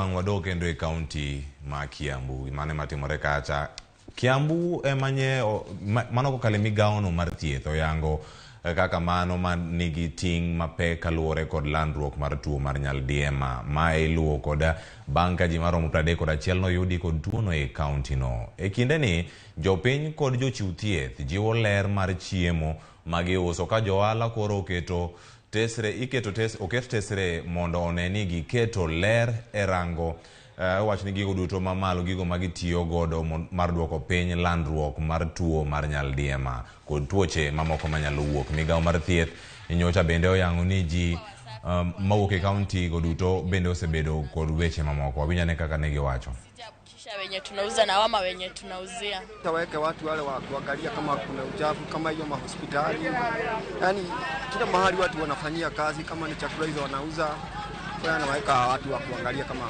Ang' wadog kendo e kaunti ma Kiambu. Mano ema timore kacha. Kiambu ema nye mano kokalo e migawono mar thieth oyango kaka mano ma nigi ting' mapek kaluwore kod landruok mar tuo mar nyaldiema. Mae iluwo kod bang' ka ji maromo 31 noyudi kod tuono e kaunti no. E kinde ni, jopiny kod jochiw thieth jiwo ler mar chiemo ma giuso ka johala koro oketo tesre iketo tes, oket tesre mondo one ni giketo ler e rango wach ni gigo duto mamalo gigo ma gitiyo godo mar duoko piny landruok mar tuo mar nyaldiema kod tuoche mamoko manyalo wuok. Migawo mar thieth nyocha bende oyango ni ji mawuok e kaunti go duto bende osebedo kod weche mamoko. Wawinj ane kaka ne giwacho. Kisha wenye tunauza na wama wenye tunauzia. Taweke watu wale wa kuangalia kama kuna uchafu kama hiyo mahospitali, yani kila mahali watu wanafanyia kazi, kama ni chakula hizo wanauza, kwa hiyo naweka watu wa kuangalia kama